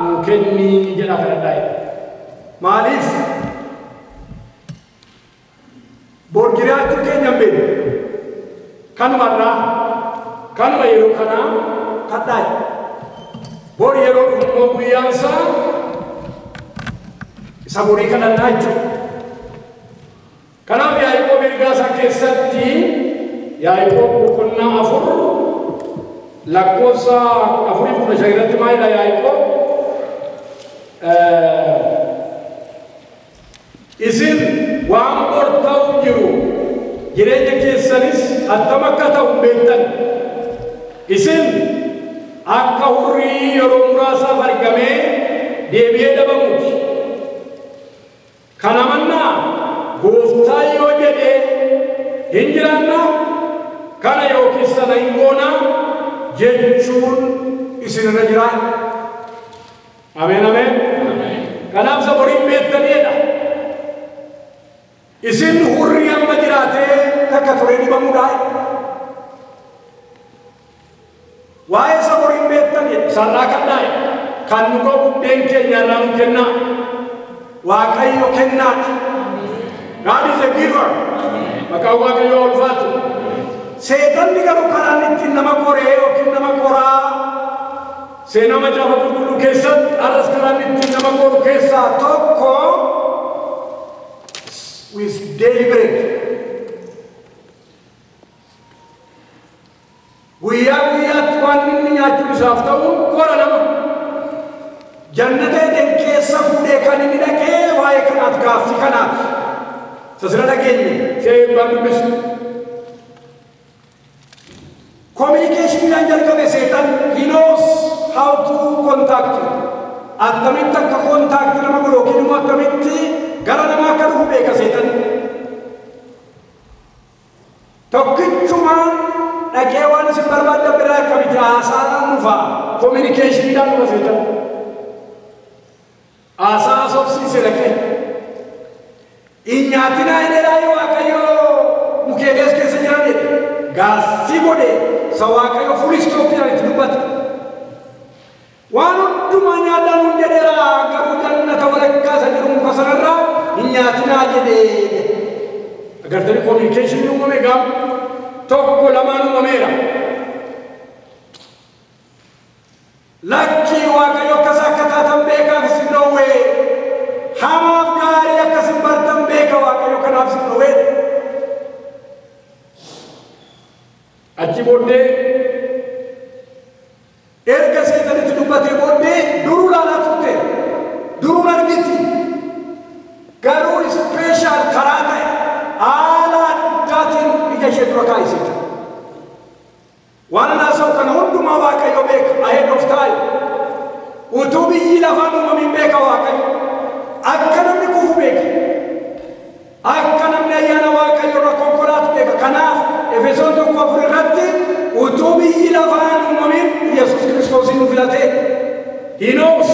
nuu kenni jedha kadhadhaa jedha. Maaliif? Bor jiraachuu keenya hin beeknu. Kanumarraa kanuma yeroo kanaa kadhaa jedha. Bor yeroo dhufu immoo guyyaan isaa isa borii kadhannaa jechuudha. Kanaaf Yaaqoob ergaa isaa keessatti Yaaqoob boqonnaa 4 lakkoofsa 4 fi 15 irratti maal jedha Yaaqoob? Isin waan bor ta'u jiru jireenya keessanis attam akka ta'u hin beektan. Isin akka hurrii yeroo muraasaaf argamee deebi'ee dhabamuuti. Kana mannaa gooftaa yoo jedhee hin jiraannaa kana yookiis sana hin goonaa jechuun isin irra jiraa. Ameen ameen. Kanaaf isa borii hin beektaniidha. Isin hurrii amma jiraatee takka turee dhibamuudhaa. Waa'ee isa borii hin beektaniidha. Sarraa kadhaa kan nu ga'u buddeen keenya irraa nu kennaa. Waaqayyo kennaadha. God is a giver. Maqaan Waaqayyoo ulfaatu. Seexanni garuu karaan ittiin nama qoree yookiin nama qoraa seenaa macaafa qulqulluu keessatti har'as karaan ittiin nama qoru keessaa tokko with daily bread. Guyyaa guyyaatti waan inni nyaachuun isaaf ta'u qora nama. Jannata Eden keessa fuudhee kan inni dhaqee waa'ee kanaaf gaaffii kanaaf. Sasira dhageenye see baan dubbisu. Communication jalqabe seexan, he knows how to contact you. Attamitti akka contact nama godhu yookiin immoo attamitti gara namaa akka dhufu beeka seexan. Tokkichumaan dhaqee waan isin barbaaddan biraa akkamitti haasaan dhufa. Communicationidhaan dhufa seexan. Haasaa haasofsiise dhaqee. Hin nyaatinaa jedhee Waaqayyo mukeelees keessa jiran jedhe. Gaaffii godhe isa Waaqayyo full stop jedhan itti dubbate. Waan hundumaa nyaadhaan hun jedheera garuu jannata walakkaa isa jedhu muka sanarraa hin nyaatinaa jedhee. Agartanii communication uumame gaaf tokko lamaan uumameera. Lakkii Waaqayyo akkas akka taatan beekaaf isin dhoowwee. Hamaaf gaarii akkas hin bartan beeka Waaqayyo kanaaf isin dhoowwee. Achi booddee erga seexanitti dubbatee booddee duruu laalaa turte. Duruun argiti. Garuu ispeeshaal karaa ta'e haala addaatiin ija ishee dura kaa'isee. Waan haasa'u kana hundumaa Waaqayyo beeka ahead of time. Utuu biyyi lafaan uumamin beeka Waaqayyo. Akka namni kufu beeka. Akka namni ayyaana Waaqayyo irra konkolaatu beeka. Kanaaf Efesoon 1:4 irratti utuu biyyi lafaan uumamin Yesuus Kiristoosin nu filate. He knows.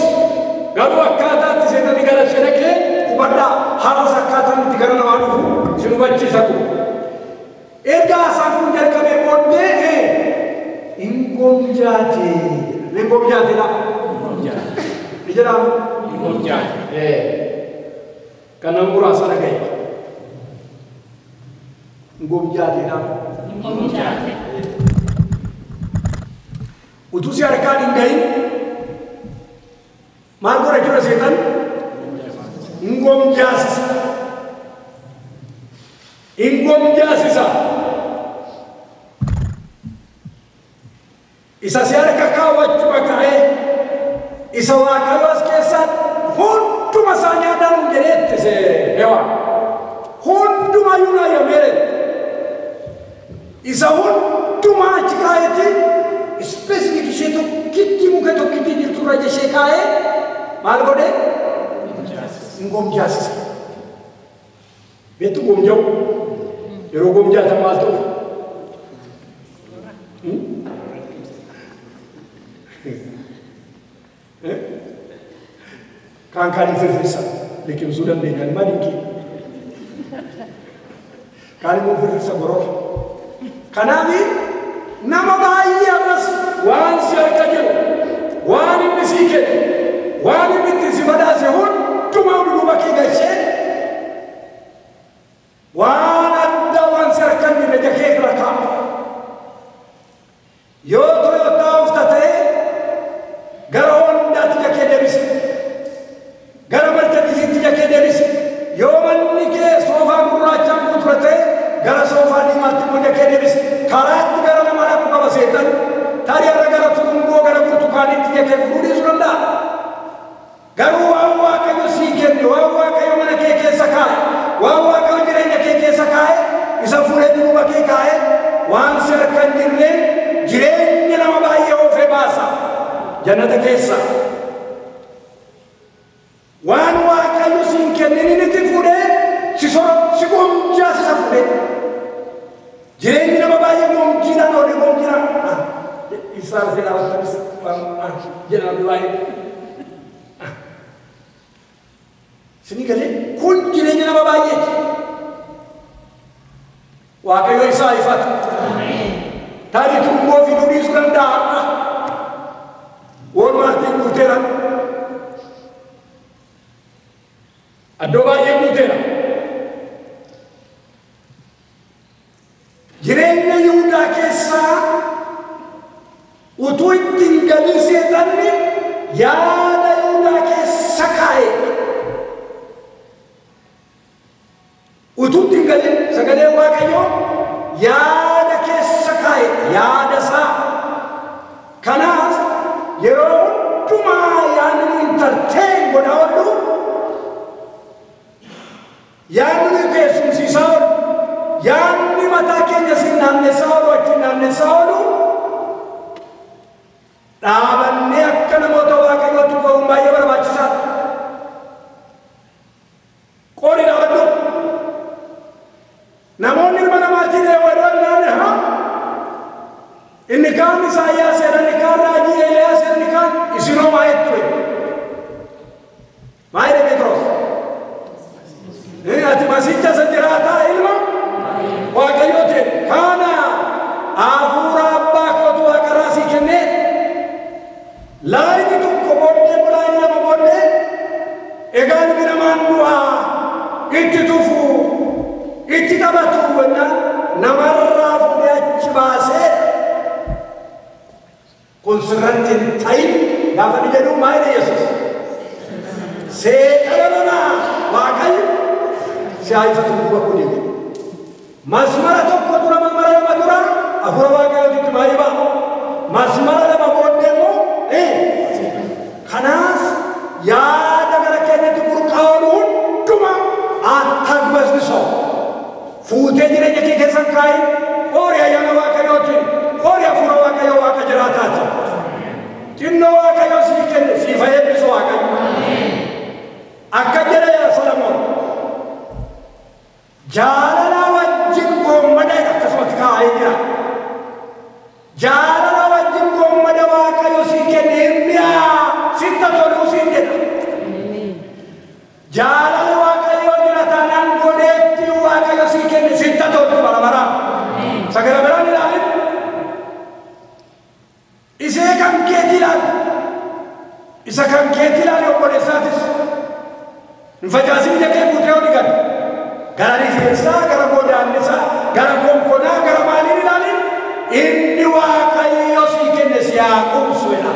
Garuu akkaataatti seexanni gara ishee dhaqee hubadhaa har'as akkaataan itti gara namaa dhufu isin hubachiisatu. Erga haasaan kun jalqabee booddee hin gomjaate. Hin gomjaatedha. Ni jedhama. Hin gomjaate. Kan nama muraasa dhagaye. Hin gomjaatedha. Hin gomjaate. Utuu si harkaan hin gahin maal godha jechuudha seexan? Hin gomjaasisa. Hin gomjaasisa. Isa si harka kaawwachuu ka'ee isa Waaqayyo as keessaa hunduma isaa nyaadhaan hin jedheetti se Hewaan. Hundumayyuu naa yameeretti. Isa hundumaa achi kaa'eeti specific ishee tokkitti muka tokkitti jirtu irra ishee kaa'ee maal godhe? Hin gomjaasisa. Beektu gomja'u? Yeroo gomjaatan maal ta'u? Kaan kaan hin firfirsa. Liqimsuu dandeenya. Ilma dinqii. Kaan immoo firfirsa gorora. Kanaaf nama baay'ee har'as waan si harka jiru, waan inni sii kenne, Garuu waan Waaqayyo sii kenne, waan Waaqayyo mana kee keessa kaa'e, waan Waaqayyo jireenya kee keessa kaa'e, isa fuudhee duuba kee kaa'e, waan si harka hin jirreen jireenya nama baay'ee oofee baasa jannata keessa. Waan Waaqayyo siin kenneen inni fuudhee si sora si gomjaasisa fuudhee. Jireenyi nama baay'ee gomjiidhaan oole gomjiidhaan. Isaan seera wattanis jedha namni baay'ee. Sini galee kun jireenya nama baay'eeti. Waaqayyo isaa ifatu. Tarii tumboo fiduu dhiisuu danda'a. Walmartiin guuteera. Iddoo baay'ee guuteera. Jireenya Yihudaa keessaa utuu ittiin galii seexanni yaada Yihudaa keessa kaa'e. Utuu ittiin galin sagalee Waaqayyoo yaada keessa kaa'e, yaada isaa. Kanaaf yeroo hundumaa yaadni nu entertain godhaa oollu, yaadni nu keessumsiisaa oollu, yaadni mataa keenya siin naannessaa oolu, achiin naannessaa oolu, dhaabannee akka namoota Waaqayyootti qoruun baay'ee barbaachisaadha. Qori dhaabadhu. Namoonni ilma namaatiin eewwadhaan naane haa? Inni kaan Isaayyaas jedha, inni kaan raajii Eeliyaas jedha, inni kaan isinoo maa jettu? Maa jedhe Phexros? Ati Masiicha isa jiraataa ilma Waaqayyoo ta'e. Kana hafuura abbaa kootu waaqarraa sii kennee laayini tokko booddee laayini lama booddee egaa ilmi namaan du'aa itti tufu itti taphatu jennaan namarraa fuudhee achi baasee kun sirratti hin ta'in gaafa inni jedhu maa jedhe Yesuus? Seexana nana Waaqayyo si haa ifatu duuba kun jedhe. Masmara tokko dura masmara lama dura hafuura Waaqayyootitti maal ba'a? Masmara lama booddee immoo kanaaf yaada gara keenyatti burqaa oolu hundumaa attagbasnisoo fuutee jireenya kee keessa kaa'in qoori ayyaana Waaqayyootiin, qoori hafuura Waaqayyoo Waaqa jiraataati. Xinnoo Waaqayyoo sii kenne siif haa eebbisu Waaqayyo. Akka jedha yaa Solomoon. Jaalala wajjin goommada akkasumatti kaa'ee jira. Jaalala wajjin goommada Waaqayyo sii kenne hin mi'aa sitta toluu siin jedha. Jaalala Waaqayyoo jira taanaan godheetti Waaqayyo sii kenne sitta toltu bara baraan. Sagala biraan ilaalin. Isee kan keetii ilaali. Isa kan keetii ilaali obboleessaatis. Hin facaasin ija kee fuutee oli gadi. Gara rifeensaa, gara godaannisaa, gara konkolaa, gara maaliin ilaalin inni Waaqayyo sii kenne si haa quubsu jedha.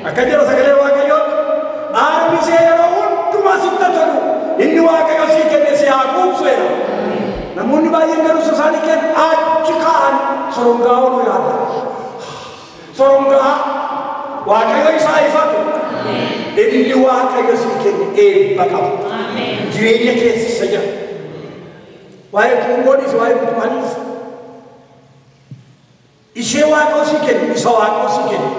Akka jedha sagalee Waaqayyootti armi see yeroo hundumaa sitti tolu inni Waaqayyo sii kenne si haa quubsu jedha. Namoonni baay'een garuu isaanii kenna achi kaa'an sorongaa ooluu yaada. Sorongaa Waaqayyo isaa ifatu. Inni Waaqayyo sii kenne eebba qaba. Jireenya keessa jira. Waa'ee tuumboonis waa'ee burtukaaniis. Ishee Waaqayyo sii kenne, isa Waaqayyo sii kenne.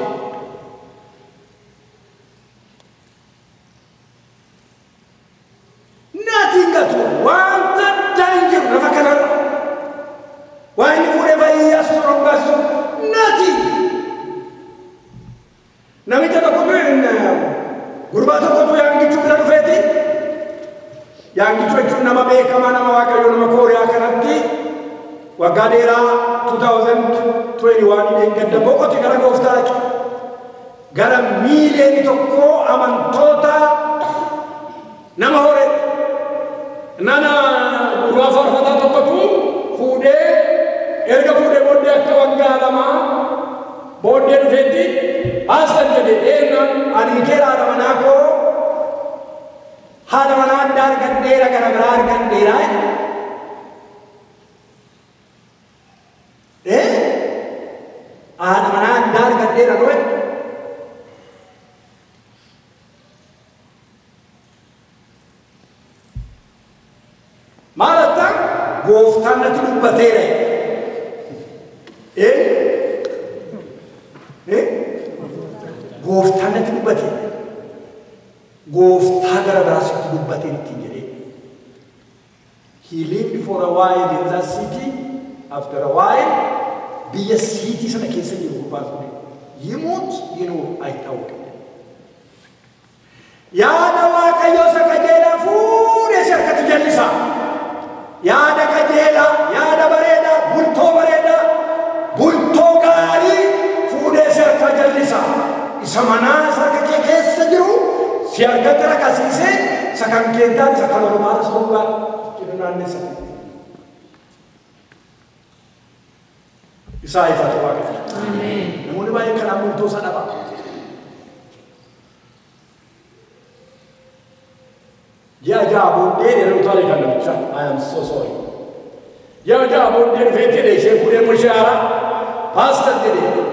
Naatiin gatu wanta addaa hin jiru lafa kanarra. Waan inni fuudhee fayyaa sorongaasisu naatiin. Namicha tokkotu gurbaa tokkotu yaangichuu bira dhufeeti. Yaangichuu jechuun nama beekamaa nama Waaqayyoo nama Kooriyaa kanatti waggaa dheeraa 2021 dheengadda boqote gara gooftaa dhaqe. Gara miiliyoonii tokkoo amantoota nama hore. Nana gurbaa faarfataa tokkotu fuudhee erga fuudhee booddee akka waggaa lamaa booddee dhufeetti paastar jedhee eenyuun ani keera haadha manaa koo haadha manaa adda argadheera gara biraa argadheera. Haadha manaa adda argadheera dhufe. Maal gooftaan natti dubbateera. Gooftaan natti dubbateera. Gooftaa gara biraa sitti dubbateera ittiin jedhee. He lived for a while in that city. After a while, biyya city sana keessa jiru gurbaan sun ይሙት ይኑር አይታወቅም። Yaada Waaqayyoo isa qajeelaa fuudhee si harkatti jallisa. Yaada qajeelaa, yaada bareedaa, bultoo bareedaa, bultoo gaarii fuudhee si harkaa jallisa. Isa manaa isa harka kee keessa jiru si harkatti rakasiisee isa kan keentaan isa kan ormaata sobuudhaan jedhu naannessa. Isaa ifatu Waaqayyo. Namoonni baay'een kanaan bultoo isaa dhaba. Ji'a ja'a booddee yeroo utaalee kan namicha. I am so sorry. Ji'a ja'a booddee dhufee jedhee ishee fuudhee immoo ishee haaraa paastar jedhee.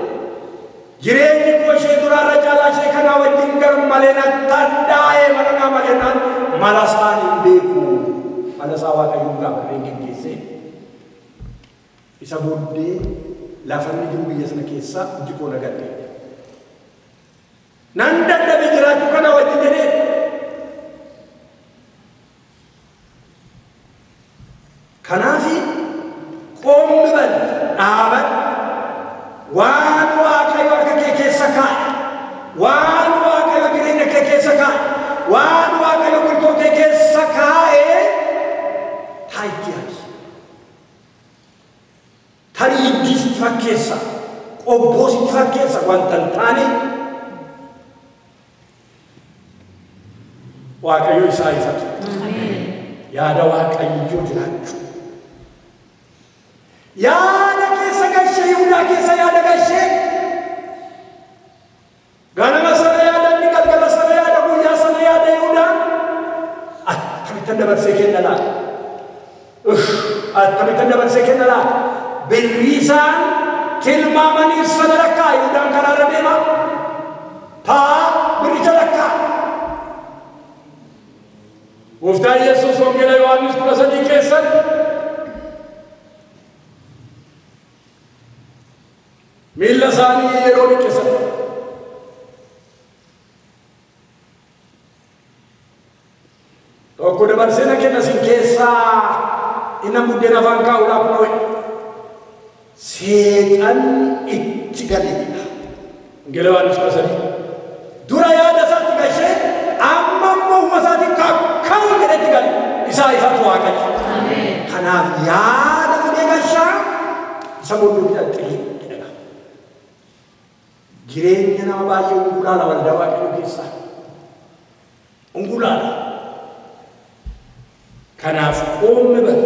Jireenyi koo ishee duraarra caalaa ishee kanaa wajjin gar malee nattadhaa'ee mala naa malee naan mala isaan hin beeku. Mala isaa Waaqayyoon gaafadhee geggeessee. Isa booddee lafa inni jiru biyya sana keessa iji koo na galle. Nan dadhabe jiraachuu kana wajjin jedhee. Kanaafi qoomni bal dhaaban waan Waaqayyo harka kee keessa kaa'e, waan Waaqayyo jireenya kee keessa kaa'e, waan Waaqayyo bultoo kee keessa kaa'e taayitti yaadi. Tarii iddii sitti fakkeessa, qobboo sitti fakkeessa wanta hin taane Waaqayyo isaa ifatu. Yaada Waaqayyoo jiraachuu. Yaada keessa gashee Yihudaa keessa yaada gashee ganama sana yaada inni galgala sana yaada guyyaa sana yaada Yihudaan akkamittan dabarsee kenna laata? Akkamittan dabarsee kenna laata? Birrii isaan tilmaamaniif sana lakkaa Yihudaan karaarra deema. Taa birricha lakkaa. Gooftaan Yesuus Wangeela Yohaannis 13 keessatti miilla isaanii yeroo dhiqqisan tokko dabarsee na kenna sin keessaa inni buddeena afaan kaa'uudhaaf kunoo seexanni itti galeedha. Wangeela Yohaannis 13 dura yaada isaatti gashee amma immoo humna isaatiin kakka'u jedhetti gale isaa ifatu Waaqayyo. Kanaaf yaada fidee gashaa isa booddee bidhaxxee. Jireenya nama baay'ee ungulaala waldaa Waaqayyoo keessaa. Ungulaala. Kanaaf qoomni bal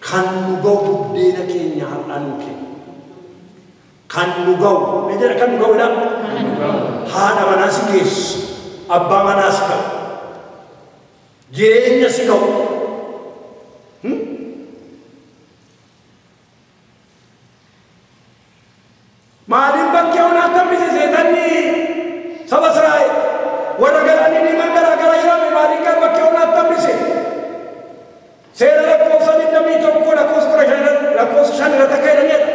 kan nu ga'u buddeena keenya har'aa nuu kenna. Kan nu ga'u, mee jedha kan nu ga'u dha? Haadha manaa si geessu, abbaa manaa si ga'u, jireenya si ga'u. Maaliin bakkee onaatti hambise seexanni saba Israa'el warra galaanni diimaan garaa gara jirame maaliin kan bakkee onaatti hambise? Seera lakkoofsa 21 lakkoofsa 15 lakkoofsa 5 irratti akka jedhamedha.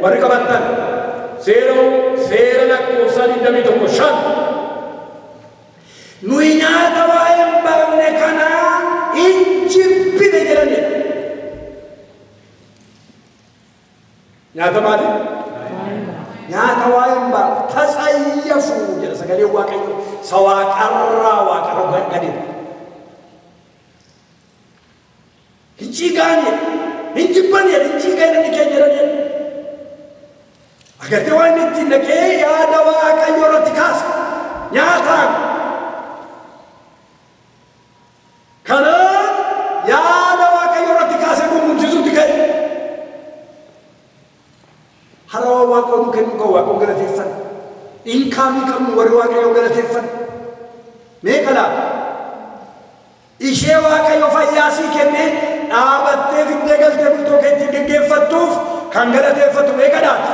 Warri qabattan seera lakkoofsa 21 5. Nuyi nyaata waa'ee hin baafne kanaa hin jibbine jedhanidha. Nyaata maali? Nyaata waa'ee hin baafne tatsayyafu jedha sagaleen Waaqayyoo. Isa waaqarraa waaqarra gadheedha. Hin ciigaanidha. Hin jibbanidha. Hin ciigaanidha keenya jedhanidha. Agartee waan inni ittiin dhaqee yaada Waaqayyoo irratti kaasa. Nyaataan. Kanaan yaada Waaqayyoo irratti kaasee gungumsiisutti ka'e. Har'a waan Waaqayyoon nu kennu kan Waaqayyoon galateeffanna. Inkaamii qabnu warri Waaqayyoon galateeffanna. Meeqa laata? Ishee Waaqayyo fayyaa sii kennee dhaabattee fiddee galtee bultoo kee ittiin geggeeffattuuf kan galateeffattu meeqa laata?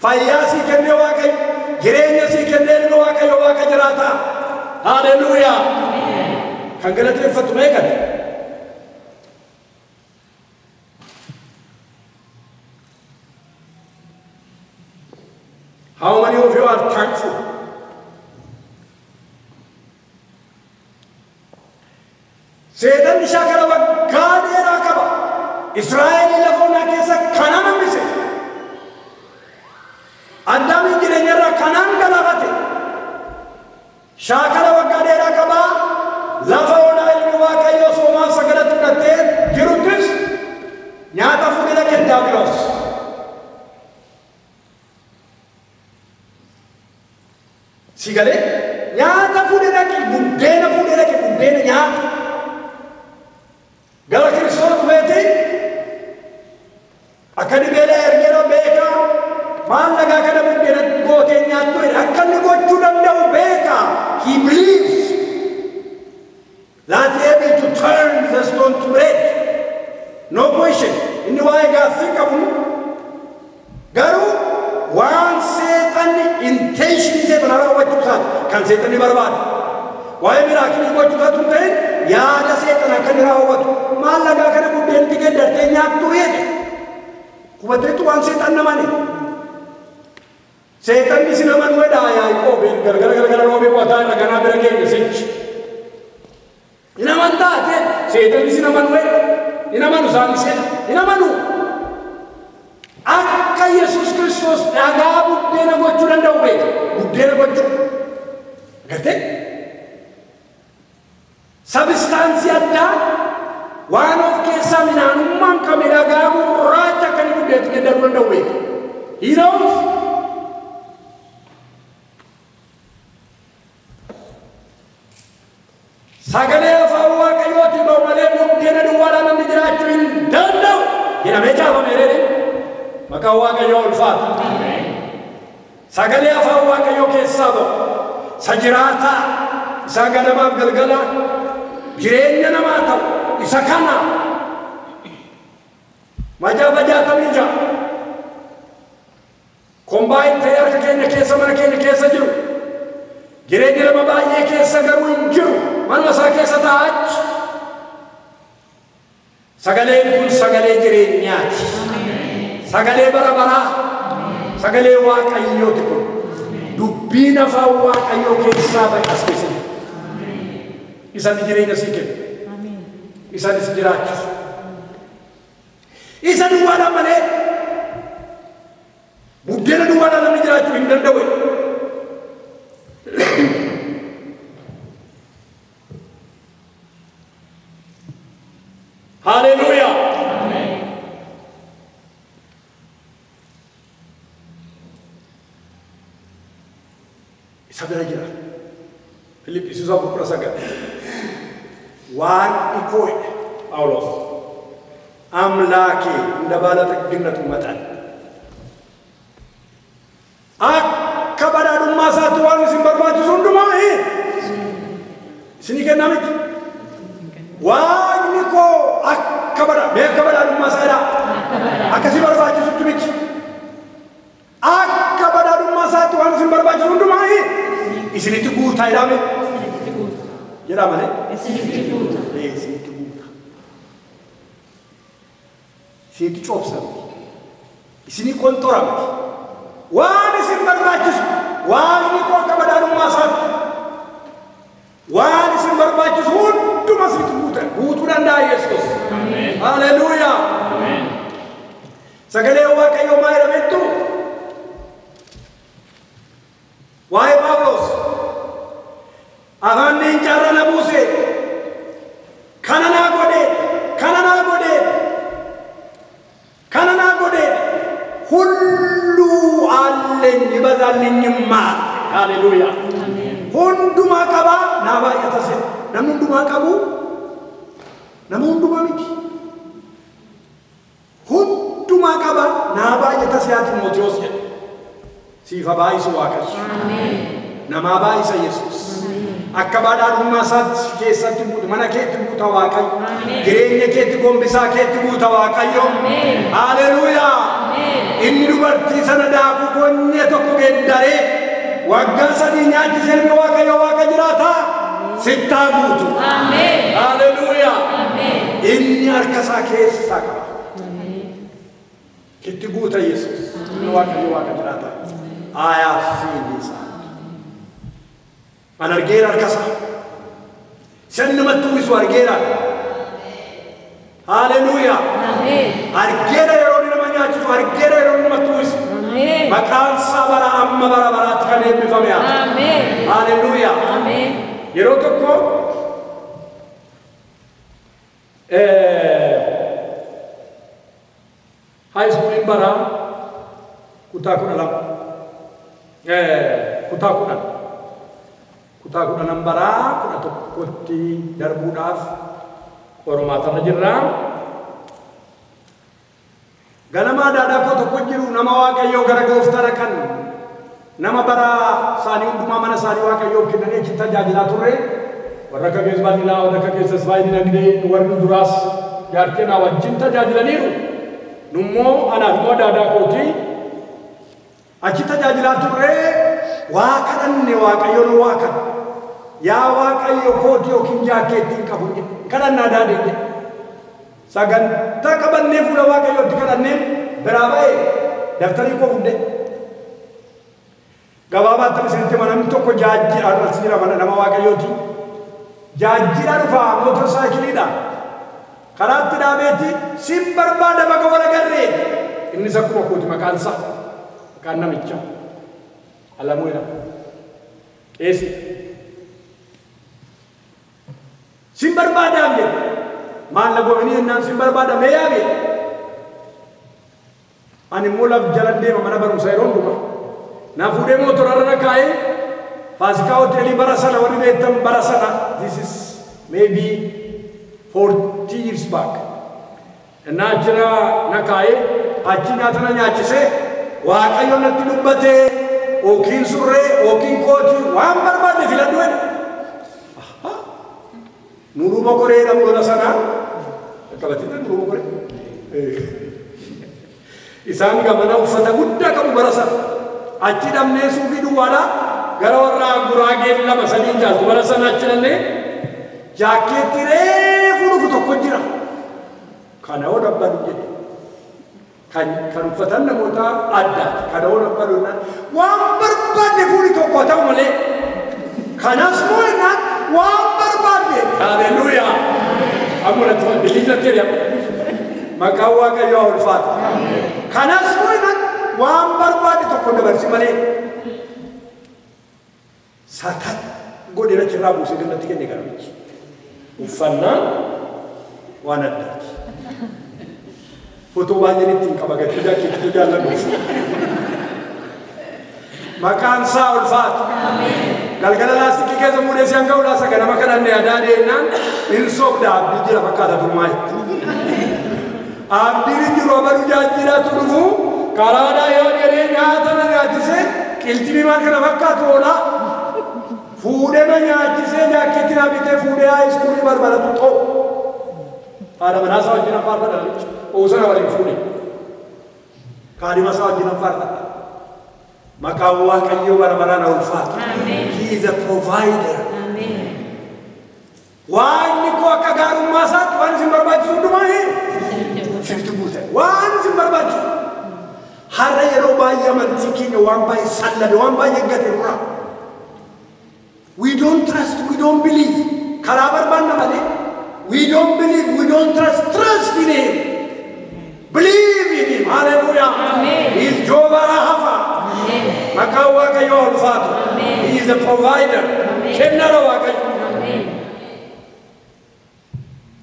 Fayyaa sii kennee Waaqayyo, jireenya sii kennee ilma Waaqayyo Waaqa jiraataa. Haleluuyaa! Kan galateeffatu meeqati? How many of you are thankful? Seexanni shaakala waggaa dheeraa qaba. Israa'el lafa onaa keessa kanaan hambise. Addaamiin jireenya irraa kanaan galaafate. Shaakala waggaa dheeraa qaba. Lafa onaa ilmi Waaqayyoo soomaaf sagalatti fudhattee jiruttis nyaata fuudhee dhaqe Diyaabiloos. Si galee nyaata fuudhee dhaqe, buddeena fuudhee dhaqe, buddeena nyaata. Gara Kiristoos dhufeeti akka dhibeela ergeera beekaa maal dhagaa kana buddeena gootee nyaattu jedhe akka inni gochuu danda'u beekaa. He believes that he able to turn the stone to bread. No question. Inni waa'ee gaaffii qabu garuu waan seexanni intention seexana raawwachuu isaati kan seexanni barbaadu. Waa'ee miraakilii gochuu isaatu hin ta'in yaada seexana akka inni raawwatu maal dhagaa kana buddeenatti geeddartee nyaattu jedhe. Hubatteetu waan seexan namani. Seexanni si naman wedhaa Yaaqoob gargara gargara roobee qotaa irra ganaa bira keenya sichi. Hin amantaa jedhe seexanni si naman wedha. Hin amanu isaan seexa. Hin amanu. Akka Yesuus Kiristoos dhagaa buddeena gochuu danda'u beeka. Buddeena gochuu. Agartee? Sabistaansii addaa waan of keessaa midhaanummaa hin qabne dhagaa gurraacha akka inni buddeenatti geeddaruu danda'u beeka. He knows. Sagalee afaan Waaqayyootiin ba'u malee buddeena duwwaadhaan namni jiraachuu hin danda'u jedhamee caafame reere. Maqaan Waaqayyoo ulfaata. Sagalee afaan Waaqayyoo keessaa ba'u isa jiraataa isa ganamaaf galgala jireenya namaa ta'u isa kana Macaafa 66 combine ta'ee harka keenya keessa mana keenya keessa jiru. Jireenya nama baay'ee keessa garuu hin jiru. Manuma isaa keessa taa'aa achi. Sagaleen kun sagalee jireenyaati. Sagalee bara baraa. Sagalee Waaqayyooti kun. Dubbiin afaan Waaqayyoo keessaa ba'e as keessa jira. Isaan jireenya sii kennu. Isaan si jiraachisu. Isa duwwaadhaan malee buddeena duwwaadhaan namni jiraachuu hin danda'u. Haleluuyaa. Isa bira jira. Filiphisiis 4:19. Waaqni koo jedhe Phaawulos አምላኬ እንደ ባለጠግነቱ መጠን akka badhaadhummaa isaatti waan isin barbaachisu hundumaa isinii kenna miti. Waaqni koo akka badhaa mee akka badhaadhummaa isaa jedhaa akkasii barbaachisutti miti. Akka badhaadhummaa isaatti waan isin barbaachisu hundumaa isinitti guutaa jedhame jedhaa malee Isinitti guuta. Isinitti guuta. Isinitti coobsamti. Isinii qonxoramti. Waan isin barbaachisu Waaqni koo akka badhaadhummaa isaatti waan isin barbaachisu hunduma isinitti guuta guutuu danda'a Yesuus. Haleluuyaa. Sagalee Waaqayyoo maal jedhamettu? Waa'ee Phaawulos afaan leencaarra na buuse kana naa godhe kana naa godhe kana naa godhe ሁሉ አለኝ ይበዛልኝማል። ሃሌሉያ hundumaa qaba naa baay'ata seera. Namni hundumaa qabu nama hundumaa miti. Hundumaa qaba naa baay'ata seera Ximootiyoos jedhe. Siif haa baay'isu Waaqayyo. Namaa baay'isa Yesuus. Akka badhaadhummaa isaatti keessatti guutu mana keetti guuta Waaqayyo. Jireenya keetti gombisaa keetti guuta Waaqayyo. Haleluuyaa. Inni dubartii sana daakuu konyee tokko geeddaree waggaa 3 nyaachisee ilmi Waaqayyo Waaqa jiraataa. Sittaa guutu. Haleluuyaa. Inni harka isaa keessaa qaba. Itti guuta Yesuus. Inni Waaqayyo Waaqa jiraata. I have seen his hand. An argeera harka isaa. Isa namatti uwwisu argeera. Haleluuyaa. Argeera yeroo inni nama nyaachisu, argeera yeroo inni namatti uwwisu. Maqaan isaa bara amma bara baraatti kan eebbifame haa ta'u. Haleluuyaa. Yeroo tokko high schooliin bara kutaa 12 kutaa 10 kutaa 10 baraa 11tti darbuudhaaf qormaatarra jirra. Ganama daadaa koo tokko jiru nama Waaqayyoo gara gooftaa dhaqan nama bara isaanii hundumaa mana isaanii Waaqayyoof kennanii achi tajaajilaa turre. Warra akka keessa baadilaa, warra akka keessa Isfaayii dinagdee, warri duraas jaartee wajjin tajaajilaniiru. Nummoo anaaf immoo daadaa kootii achi tajaajilaa turre. Waa kadhanne Waaqayyoon waa kadhanne. Yaa Waaqayyo kootii yookiin jaakkeettii hin qabu kadhannaa daadee jedhe. Sagantaa qabannee fuula Waaqayyootti kadhannee biraa ba'ee daftarii koo fudhe. Gabaabaatti isinitti hima, namni tokko jaajjira as jira mana nama Waaqayyooti. Jaajjira dhufaa mootorsaayikiliidha. Karaatti dhaabeetti sin barbaada baga wal agarree. Innis akkuma kooti maqaan isaa maqaan namichaa Alamuu jedhama. Qeesii. Sin barbaadaam jedhe. Maal na goonii jennaan sin barbaada mee yaame. Ani immoo laf jala deema mana barumsaa yeroo hundumaa. Na fuudhee mootorarra na kaa'ee Faasikaa hoteelii bara sana warri beektan bara sana, this is maybe 40 years back. Innaa achirra na kaa'ee achi nyaata na nyaachisee Waaqayyo natti dubbatee yookiin surree yookiin kootii waan barbaadde filadhu jedhe. Nuruu Bokoree jedhamu lola sana qabatee Nuruu Bokoree. Isaan gamana uffata guddaa qabu bara sana. Achi dhabnee suufii duwwaadha gara warra guraageen 2 3 jaaltu bara sana achi dhannee jaakkeetti reefu dhufu tokko jira. Kana hoo dabbadu jedhe. Kan uffatan namoota addaati. Kana hoo dabbadu jennaan waan barbaadde fuudhi tokko haa ta'u malee. Kanas moo jennaan waan barbaadde. Haleluuyaa. Amma natti bilisa jedhama. Maqaan Waaqayyoo haa ulfaatu. Kanas moo jennaan waan barbaadde tokko dabarsi malee. Satat godhee achirraa buusee natti kenne garbichi. Uffannaan waan addaati. Footoo baay'een ittiin qaba gatii jaakkeettii jaalladhu. Maqaan isaa ulfaatu. Galgala laastikii keessa fuudhee si hanga ulaasa ganama kadhanne adaa deennaan hin sobda abdii jira fakkaata turmaa itti. Abdiin hin jiru abaluu jaajjiraatu dhufu karaadhaa yoo dheeree nyaata na nyaachisee qilximii maal kana fakkaatu oolaa. Fuudhee na nyaachisee jaakkeetti na bitee fuudhee haa iskuulii barbaadatu ta'u. Haadha manaa isaa wajjin faarfadha namichi. Oosana waliin fuudhe. Kaadhima isaa wajjin faarfadha. Maqaan Waaqayyoo bara baraan haa ulfaatu. He is a provider. Waaqni koo akka gaarummaa isaatti waan isin barbaachisu hundumaa isinitti guute. Waan isin barbaachisu. Har'a yeroo baay'ee amantii keenya waan baay'ee sallabe, waan baay'ee gate nurra. We don't trust, we don't believe. Karaa barbaanna malee. We don't believe, we don't trust. Trust in him. Believe in him. Hallelujah. He is Jehovah Rapha. Maqaan Waaqayyoo haa ulfaatu. He is a provider. Kennaadha Waaqayyo.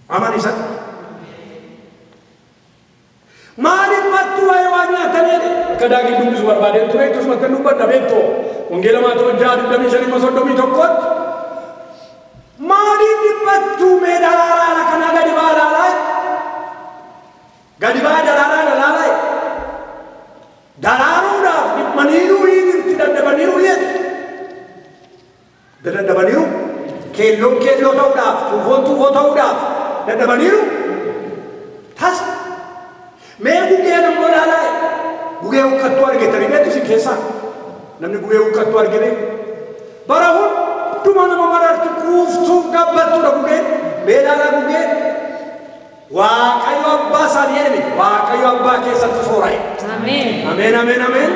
Aman isatti. Maaliif mattuu waa'ee waan nyaatan jedhe? Akka daagii dubbisu barbaadeen ture akkasuma akka dubbadha beektoo. Wangeela Maatewos 6:25-31tti. Maaliif dhiphattuu mee daraaraa kana gadi ba'aa ilaalaa? Gadi ba'aa daraaraa ilaalaa? Daraaruudhaaf dhiphaniiru itti dadhabaniiru jedhe. Dadhabaniiru keelloon keelloo ta'uudhaaf tuufoon tuufoo ta'uudhaaf dadhabaniiru. Tas mee gugeen ammoo ilaalaa? Gugee huqqattuu argatanii beektu isin keessaa? Namni gugee huqqattuu argate bara hun hundumaa nama marartu kuuftuu gabbattuudha gugeen beelaadha gugeen. Waaqayyo abbaa isaanii jedhame Waaqayyo abbaa keessatti soora'e. Ameen. Ameen ameen ameen.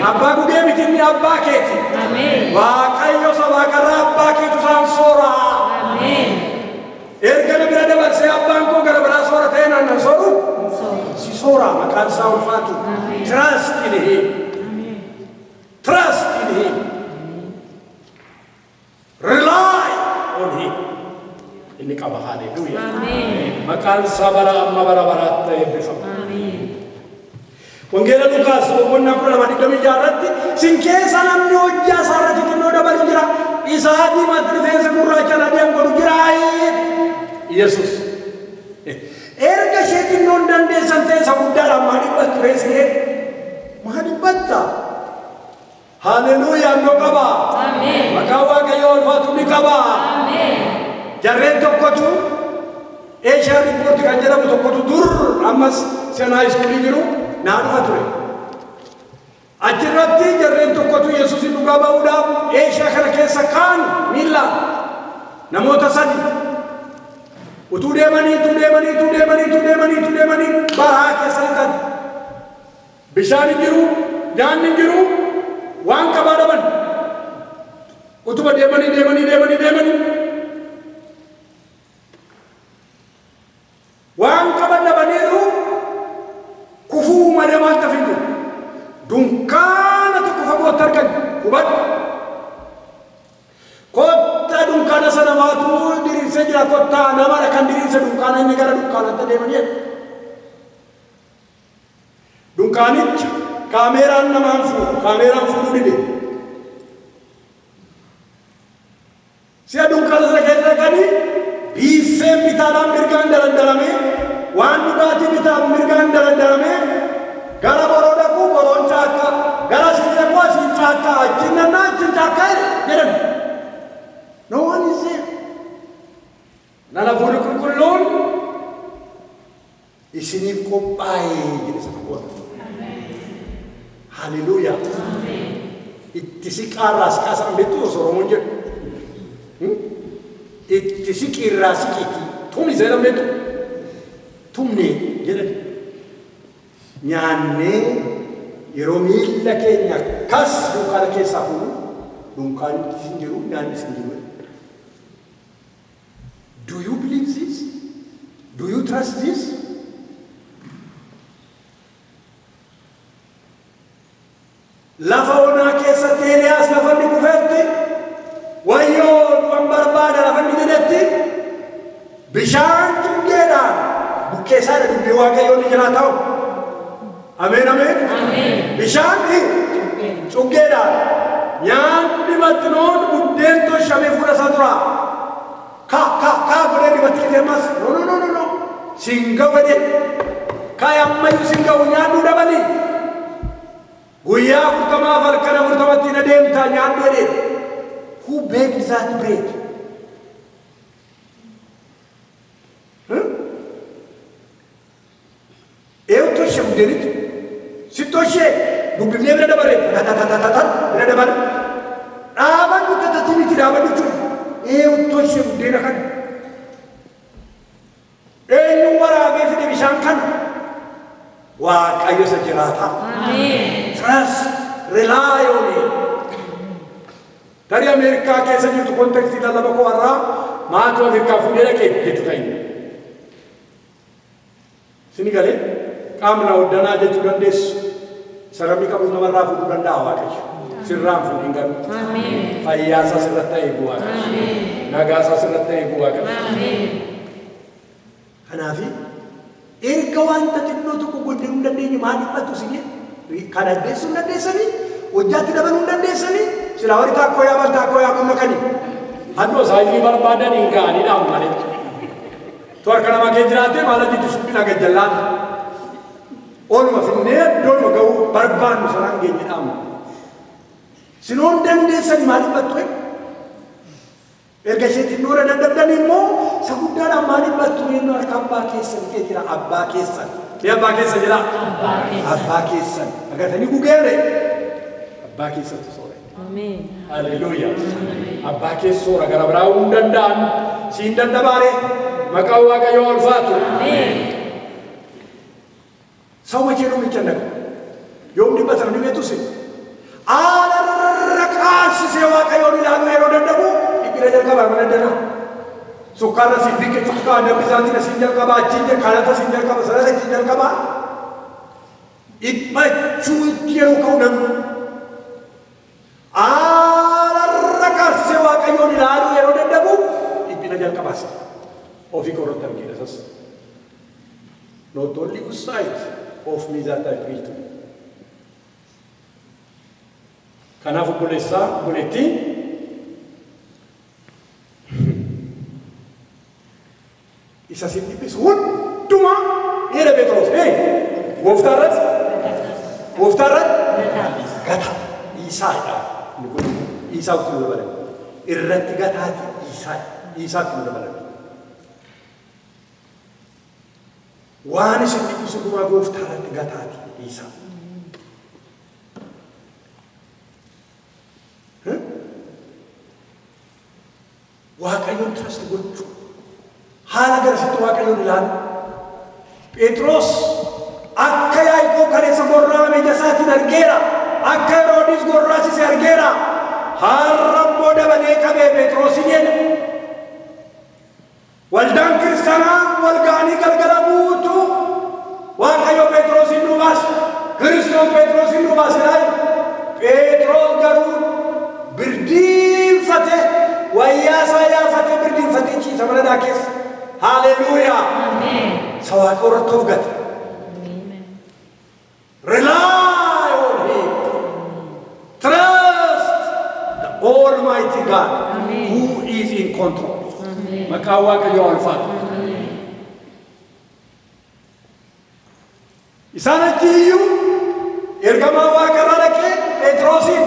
Abbaa gugee miti inni abbaa keeti. Ameen. Waaqayyo sabaa karraa abbaa keetu isaan sooraa. Ameen. Erga na bira dabarsee abbaan koo gara biraa soora ta'e naan nan sooru. Si sooraa maqaan isaa ulfaatu. Trust in him. Trust in him. Rely on him. Inni qaba haleluuyaa. Ameen. Maqaan isaa bara amma bara baraatti eebbifama. Ameen. Wangeela Lukaas boqonnaa 12:26 irratti sin keessa namni hojjaa isaa irratti xinnoo dabalu jira. Isaa diimaatti rifeensa gurraacha adeem godhu jira. Yesus. Erga ishee xinnoon dandeessan ta'e isa guddaadhaan maa dhibbattu reesee? Maa dhibbatta? Haleluuyaa iddoo qaba. Ameen. Maqaan Waaqayyoo ulfaatu ni qaba. Ameen. Jarreen tokkotu Asia Report kan jedhamu tokkotu dur ammas seenaa iskuulii jiru naa dhufa ture. Achirratti jarreen tokkotu Yesuusin dhugaa ba'uudhaaf Eeshiyaa kana keessa kaan miillaan namoota sadi utuu deemanii utuu deemanii utuu deemanii utuu deemanii utuu deemanii baraa keessa lixan. Bishaan hin jiru, nyaanni hin jiru, waan qabaa dhaban. Utuma deemanii deemanii deemanii deemanii waan qaban dhabaniiru kufuu malee maal tafi jiru. Dunkaana tokko fagootti argan hubadhu. Kottaa dunkaana sana maatu diriirsee jira kottaa namadha kan diriirse dunkaana inni gara dunkaanatti deemanii jedhu. Dunkaanicha kaameeraan namaan fuudhu kaameeraan fuudhuu dide. Si'a dunkaana sana keessa dhaqanii biiffeen bitaadhaan mirgaan dalandalamee waan dhugaatii bitaan mirgaan dalandalamee gara boroo dhaquu boroon caakkaa gara asiin dhaquu asiin caakkaa achiin nannaa achiin caakkaa jedhan. No one is there. Nana fuudhi qulqulluun isiniif qophaa'e jedhe isa tokkoon. Haleluuyaa. Itti siqaarraa siqaa sana beektu osoo Oromoon jedhu. Itti siqiirraa siqiiti. Tumni seera beektu. Tumne jedhan. Nyaannee yeroo miilla keenya akkas dunkaana keessaa fuunu dunkaanni hin jiru nyaanni hin jiru. Do you believe this? Do you trust this? Lafa onaa keessatti Eeliyaas lafa inni kufetti wayyoo du'an barbaada lafa inni jedhetti bishaan cuggeedhaan bukkee isaa dubbii Waaqayyoo ni jira ta'u. Ameen ameen. Bishaan cuggeedhaan nyaanni maxxinoon buddeen toshamee fuula isaa dura. Ka ka ka godhee dibatti deemas no no no no no singa godhe ka ammayyuu singa nyaadhuu dabali. Guyyaa 40 halkan 40tti na deemtaa nyaadhu jedhee. Who baked that bread? Huh? Eeyu toshe buddeenitti? Si toshee dubbifnee bira dabarre tatatatatat bira dabarre dhaabadhu tatati miti dhaabadhu jechuudha. Eeyu toshee buddeena kana? Eenyu waraabee fide bishaan kana? Waaqayyo isa jiraataa. Ameen. Trust, rely on him. Tarii Ameerikaa keessa jirtu kontekstii lallaba koo har'aa maatu Afrikaa fuudhee dhaqee jettu ta'in. Sini galee qaamna hoddanaa jechuu dandeessu. Sararri qabus namarraa fuudhuu danda'a Waaqayyo. Sirraan fuudhin garuu. Ameen. Fayyaa isaa sirratti eegu Waaqayyo. Ameen. Nagaa isaa sirratti eegu Waaqayyo. Ameen. Kanaafi erga wanta xinnoo tokko godhuu hin dandeenye maa dhiphatu si jedhe kan addeessuu hin dandeessanii hojjaatti dabaluu hin dandeessanii silaa warri taakkoo yaaman taakkoo yaaman makanii. Haddoo saayizii barbaadan hin ga'anii dhaamu malee. Tu harka namaa kee jiraatee maal hojjetu suphina gajjallaata. Ooluma finnee iddoonuma ga'uu barbaannu sanaan geenye dhaamu. Sinoon dandeessanii maal dhiphattu? Erga ishee xinnoora dadhabdan immoo isa guddaadhaan maal dhiphattu? Inni harka abbaa keessan kee jira abbaa keessan. Mee abbaa keessan jira? Abbaa keessan. Abbaa keessan. Agartanii gugeere? Abbaa keessantu soore. Ameen. Haleluuyaa. Abbaa keessoora gara biraa hin danda'an siin dandabaare maqaan Waaqayyoo ulfaatu. ሰው መቼ ነው የሚጨነቀው? yoom dhibbatan ni beektus haala qaasisee Waaqayyoon ilaaluu yeroo danda'u dhiphina jalqabaa mana danda'a. Sukkaarra siin biqilchu kaa namni isaatiin siin jalqaba achiin kanata siin jalqaba sanata siin jalqaba. Dhiphachuu itti yeroo ka'u namni haala qaasisee Waaqayyoon ilaaluu yeroo danda'u dhiphina jalqabaas ofii korrotti argina isas. Not only good sight of me that I preach to you. Kanaaf obboleessaa obboleettii isa si dhiphisu hundumaa jedha Phexros. Gooftaa irratti gooftaa irratti gata dhiisaadha. Inni kun dhiisaatti nu dabalame. Irratti gataati dhiisaa dhiisaatti nu dabalame. Waan isin dhiphisu hundumaa gooftaa irratti gataati dhiisaa. Waaqayyoon trust gochuu haala garasitti Waaqayyoon ilaalu. Phexros akka Yaaqoob kaleessa gorra'ame ija isaatiin argeera. Akka Heroodis gorraasise argeera. Har'a immoo dabalee qabee Phexrosin jedha. Waldaan kiristaanaa wal ga'anii galgala guutuu Waaqayyo Phexrosin nu baase. Kiristoos Phexrosin nu baase laali. Phexros garuu birdiinfate wayyaa isaa yaafatee birdiinfatee ciisa mana daa keessa. Haleluuyaa. Isa Waaqa irratti of gate. Rely on him. Trust the Almighty God who is in control. Maqaan Waaqayyoo ulfaatu. Isaan achi iyyuu ergamaa Waaqarraa dhaqee Phexrosiin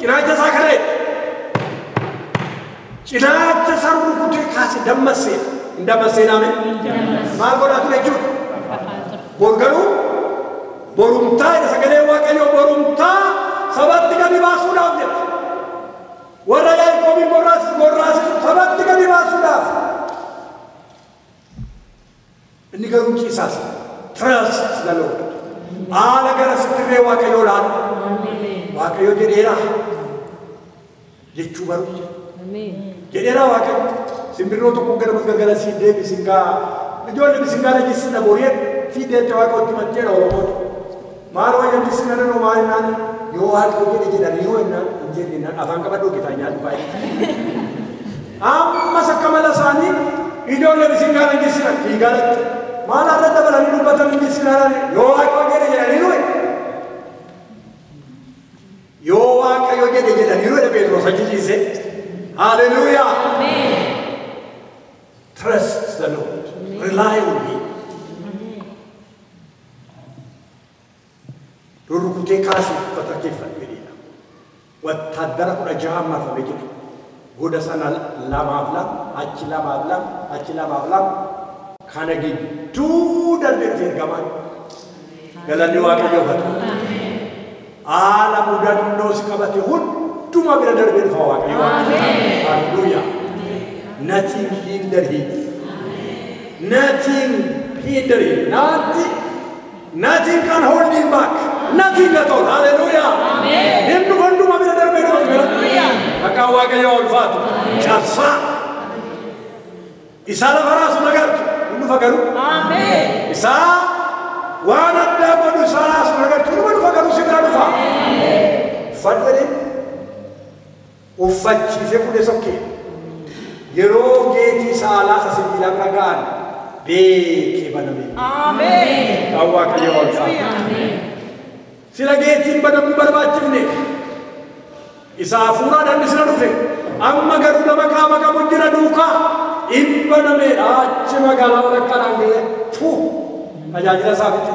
cinaacha isaa kana jedhe. Cinaacha isaa rukutee kaase dammassee. Hin dammassee naame? Maal godhaa ture jechuudha? Bor garuu borumtaa jedha sagalee Waaqayyoo borumtaa sabatti gadi baasuudhaaf jedha. Warra Yaaqoobiin gorraasisu sabatti gadi baasuudhaaf. Inni garuu ciisaas. Trust the Lord. Haala gara sittirree Waaqayyoo ilaalu. Waaqayyo jedheera jechuu baru. Jedheera Waaqayyo. Simbirroo tokko gara galgala siin deebi singaa. Ijoollee bisingaa dhaggeessina boree fiideetti Waaqayyotti matteera Oromooti. Maal wayyan bisina nanoo maal naan yoo Waaqayyo jedhe jedhanii yoo jennaan hin jenne naan afaan qabadhoo gitaa nyaadhu baay'ee. Ammas akka mala isaanii ijoollee bisingaa dhaggeessina fiigaa dhaqxe. Maal har'a dabalanii dubbatan hin jessina yoo Waaqayyo jedhe jedhanii nuyi. Yoo Waaqayyo jedhe jedhanii nuyi Phexros achi ciise. Haleluuyaa. Trust the Lord. Rely on him. Rurrukutee kaasee uffata keeffadhu jedheera. Wattaaddara 16 marfamee jira. Goda sana 2 fi 2, achi 2 fi 2, achi 2 fi 2. Kana gidduu darbee dhufe ergamaan. Galanni Waaqayyoof haa ta'u. Haala mudannoo si qabate hundumaa bira darbee dhufa Waaqayyo. Haleluuyaa. Nothing hinder him. Nothing hinder him. Nothing, nothing can hold him back. Nothing at all. Hallelujah. Inni hundumaa bira darbee dhufa. Maqaan Waaqayyoo ulfaatu. Cabsaa. Isaa lafa raasu nagartu. Inni dhufa garuu. Isaa waan addaa godhu isaa raasu nagartu. Inni dhufa garuu si bira dhufa. Uffadhu jedhee uffachiisee fuudhee sokkee. Yeroo geetii saalaa isa sibiilaa bira ga'an beekee baname. Maqaan Waaqayyoo ulfaatu. Sila geetiin banamuu barbaachifne. Isa hafuuraadhaan sila dhufe. Amma garuu nama qaama qabu jira duukaa. Hin banameedha. Achi magaalaa walakkaadhaan ga'ee tuu tajaajila isaa fixe.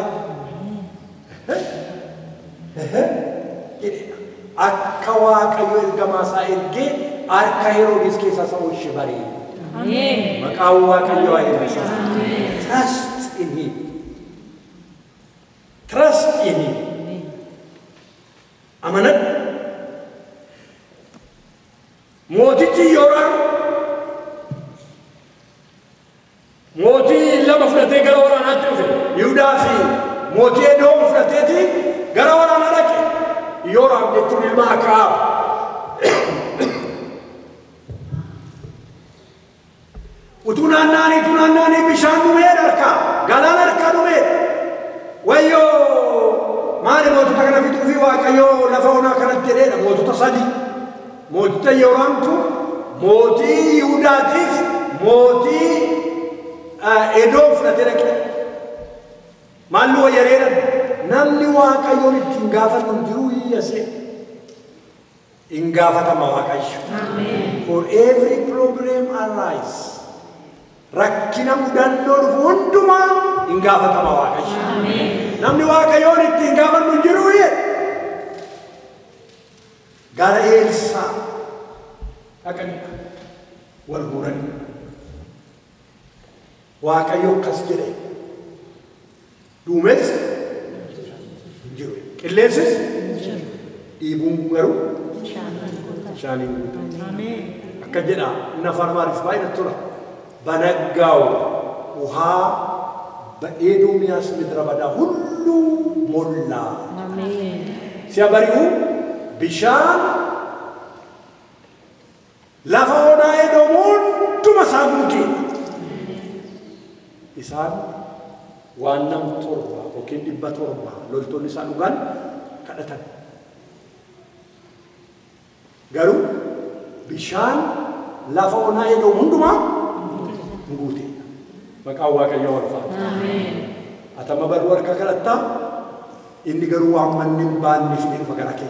Jedheedha. Akka Waaqayyo ergamaa isaa ergee harka Heroodis keessaa isa oolche baree. Maqaan Waaqayyoo haa eebbifamu. Trust in him. Trust in him. Amanadhu. Mootichi Yooraam mootii lama fudhatee gara waraanaatti dhufe. Yihudaa fi mootii Edoom fudhateeti gara waraanaa dhaqe. Yooraam jechuun ilma Akaab. Utuu naanna'anii bishaan dhumee harkaa galaana harkaa dhumee wayyoo maali mootota kana fixuu fi Waaqayyoo lafa onaa kanatti jedheedha mootota sadii. Mootota Yooraamtu mootii Yihudaatiif mootii Edoom fudhatee dhaqe. Maallu wayyareedhan namni Waaqayyoon ittiin gaafatu hin jiru hiyyase. Hin gaafatama Waaqayyo. For every problem arise. Rakkina mudannoo dhufu hundumaa hin gaafatama Waaqayyo. Namni Waaqayyoon ittiin gaafannu hin jiru hiyye. Gara Eelsaa dhaqanii wal guuranii. Waaqayyo akkas jedhe. Duumessi hin jiru. Qilleensis dhiibuun garuu bishaaniin guutame. Akka jedha inni afaan Amaariif baay'ee natti tola. በነጋው ውሃ በኤዶምያስ ምድረ በዳ ሁሉ ሞላ። ሲያበሪው bishaan lafa onaa Edoom hunduma isaa guute. Isaan waan nam 7 yookiin 700 loltoonni isaa dhugan kadhatan. Garuu bishaan lafa onaa Edoom hundumaa guute. Maqaan Waaqayyoo ulfaata. Atama baruu harka kadhattaa inni garuu waan manni hin baanne fidee dhufa gara kee.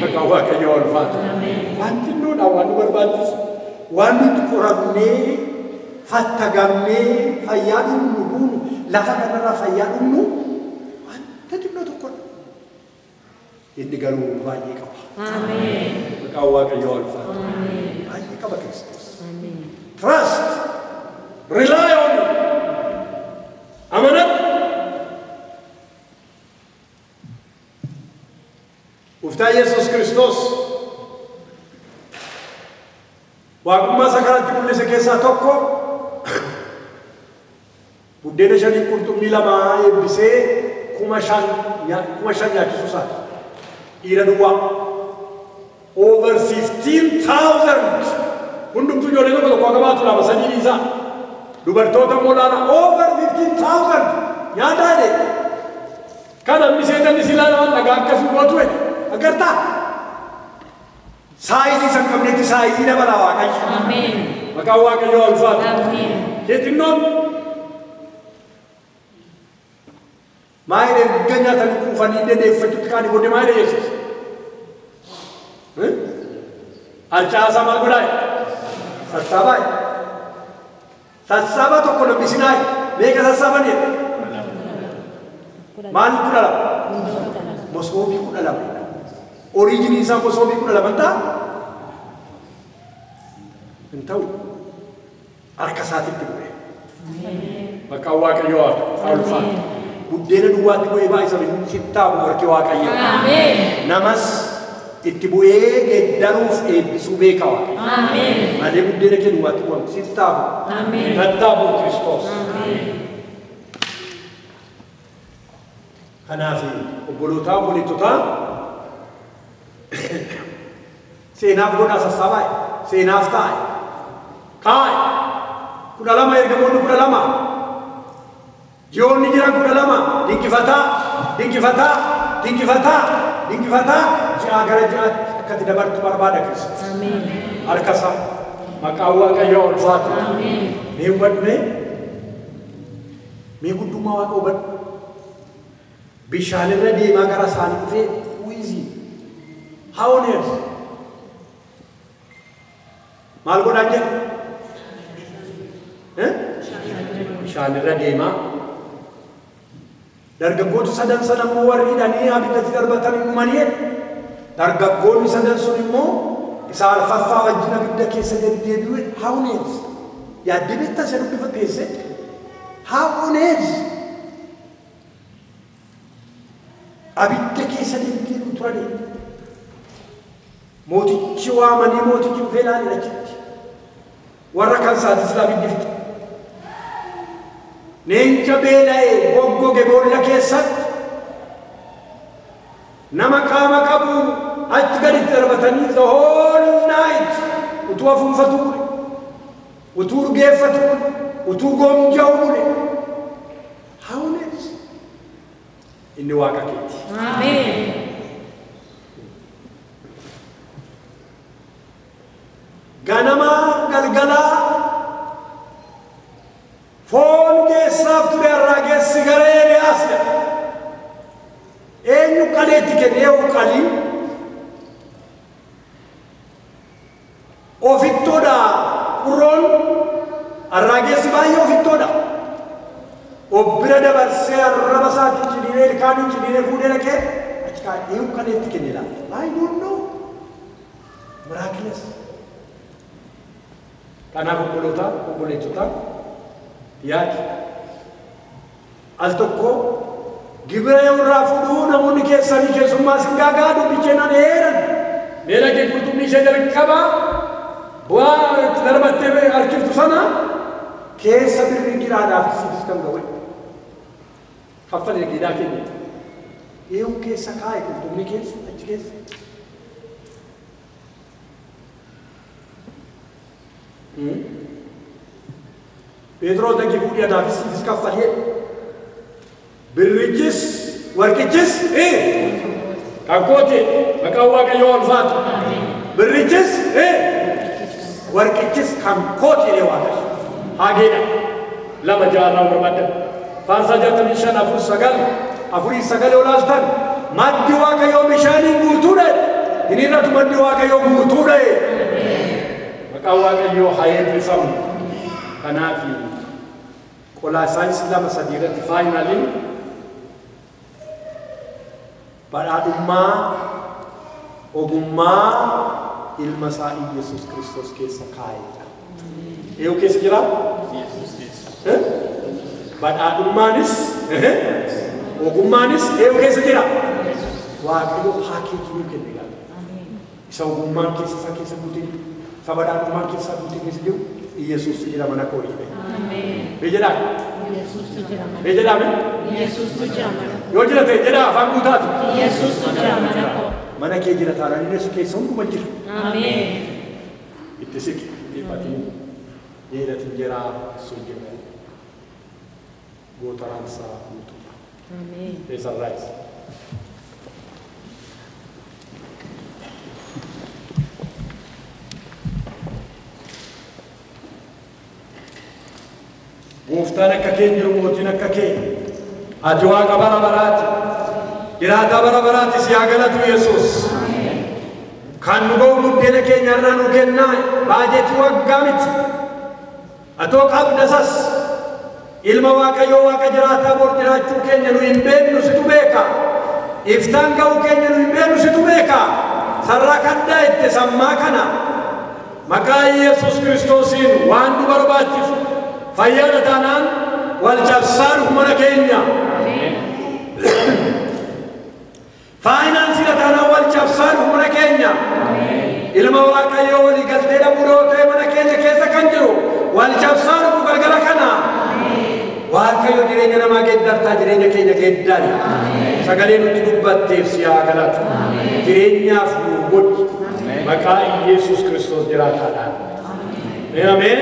Maqaan Waaqayyoo ulfaata. Waan xinnoodha waan nu barbaachisu. Waan nuti qoramnee fattagamnee fayyaa dhumnu duunu lafa kanarraa fayyaa dhumnu wanta xinnoo tokkodha. Inni garuu baay'ee qaba. Maqaan Waaqayyoo ulfaata. Baay'ee qaba Kiristoos. Trust. Rely on him. Amanat. Gooftaa Yesuus Kiristoos waaqummaa isaa karaatti mul'ise keessaa tokko buddeena 5 qurxummii 2 eebbisee 5,000 nyaachisuu isaati. Dhiira duwwaa. Over 15,000 hundumtuu ijoollee tokko tokko akka baatu 2 3 dhiisaa. Dubartoota moolaana over 15,000 nyaataa jedhe. Kan namni seetanni silaa namaan dhagaa akkasii gootu jedhe. Agartaa? Saayizii isa hin qabnetti saayizii dabala Waaqayyo. Maqaan Waaqayyoo ulfaatu. Keetinnoon maayil erga nyaatanii quufanii dedeeffachuutti kaanii booddee maayil Yesuus? Harcaasaa maal godhaa? Sassaabaa. Sassaabaa tokko namni sinaa meeqa sassaaban jedhe? Maal 12? Masoobii 12. Oriijinii isaa masoobii 12 ta'a? Hin ta'u. Harka isaatitti bu'e. Maqaan Waaqayyoo ulfaatu. Buddeena duwwaatti bu'ee baay'isame sittaamu harki Waaqayyoo. Namas itti bu'ee geeddaruuf eebbisuu beeka Waaqayyo. Malee buddeena kee duwwaatti bu'amu sittaamu. Tattaamu Kiristoos. Kanaaf obbolootaa obboleettotaa seenaaf godhaa sassaabaa seenaaf taa'e kaa'e 12 ergamoonni 12 ji'oonni jiran 12 dinqifataa dinqifataa dinqifataa dinqifataa ji'aa gara ji'aatti akkatti dabartu barbaada Kiristoos. Harka isaa maqaan Waaqayyoo ulfaatu. Mee hubadhu mee guddummaa Waaqa hubadhu. Bishaan irra deemaa gara isaanii dhufee wiizii. How on earth? Maal godhaa jedhu? Bishaan irra deemaa. Dargaggoota sadan sana immoo warri hidhanii abiddatti darbatan hin dhumanii. Dargaggoonni sadan sun immoo isa arfaffaa wajjin abidda keessa deddeebi'u. How on earth? Yaaddee beektaa isa dubbifatte? How on earth? Abidda keessa deddeebi'u turani. Mootichi waamanii mootichi dhufee ilaali achitti. Warra kan isaatis laabiddi. Leenca beela'ee goggoge boolla keessatti nama qaama qabu achi gaditti darbatanii the whole night utuu afuunfatu bule, utuu urgeeffatu bule, utuu gomja'u bule. Hawunes inni waaqa keeti. Ameen. Ganama galgalaa foon geessaaf ture irraa geessi gara Eeliyaas jedha. Eenyu qaleetti kenne eenyu qalii? Ofittoodha qurroon arraagessi baay'ee ofittoodha. Obbira dabarsee arraba isaatiin ciniinee ilkaaniin ciniinee fuudhee dhaqee achi kaa'e eenyu qaleetti kenne laata? I don't know. Miraculous. Kanaaf obboloota obboleettota yaadi. Al tokko gibira yoo irraa fuudhuu namoonni keessanii keessummaa sin gaagaa dubbicheenaan heeran. Meela kee qurxummii ishee jalqabaa bu'aa itti darbattee harkiftu sana keessa birri giraadhaaf siifis kan ga'u. Kaffalee gidaa keenya. Eeyyuu keessa kaa'e qurxummii keessa achi keessa. Phexros dhaqee fuudhee anaafis siifis kaffalee. Birrichis warqichis kan kooti maqaan Waaqayyoo ulfaatu. Birrichis warqichis kan kooti jedhee Waaqayyo. Haageedha. 2 jaarraa barbaadan. Faarsaa 65 4 9 4 9 olaaltan maddi Waaqayyoo bishaaniin guutuudha. Hin irratu maddi Waaqayyoo guutuudha. Maqaan Waaqayyoo haa eebbifamu. Kanaaf Qolaasaayis 2 3 irratti faayinaalii badhaadhummaa ogummaa ilma isaa Iyyasuus Kiristoos keessa kaa'eedha. Eeyyuu keessa jira? Yesuus keessa. Badhaadhummaanis ogummaanis eeyyuu keessa jira? Waaqayyo paakeejii nuu kenne laata. Isa ogummaan keessa isaa keessa guutee jiru, isa badhaadhummaan keessa isaa guutee keessa jiru Iyyasuus jira mana koo jedhe. Mee jedhaa? Yesuustu jira mana. Mee jedhaa mee? Yesuustu jira mana. Yoo jira ta'e jedhaa afaan guutaati. Yesuustu jira mana koo. Mana kee jira taanaan inni si keessa hunduma jira. Ameen. Itti siqi dhiphatiin dheeratiin jiraa sun jira. Gootaraan isaa guutuudha. Ameen. There's a rise. Gooftaan akka kee jiru mootiin akka kee. Ati waaqa bara baraati. Jiraataa bara baraati si haa galatu Yesuus. Kan nu ga'u buddeena keenya irraa nu kennaa baajetii waggaa miti. Atoo qabdasas ilma Waaqayyoo waaqa jiraataa bor jiraachuu keenya nu hin beeknu situ beeka. Iftaan ga'uu keenya nu hin beeknu situ beeka. Sarara kaddaa itti sammaa kana maqaa Yesuus Kiristoosiin waan nu barbaachisu fayyaadha taanaan wal cabsaa dhufu mana keenya. Faayinaansiidha taanaan wal cabsaa dhufu mana keenya. Ilma Waaqayyoo walii galtee dhabuu yoo ta'e mana keenya keessa kan jiru wal cabsaa dhufu galgala kana. Waaqayyo jireenya namaa geeddartaa jireenya keenya geeddari. Sagalee nuti dubbatteef si haa galatu. Jireenyaaf nu godhi. Maqaa Yesuus Kiristoos jiraataadhaan. Ameen.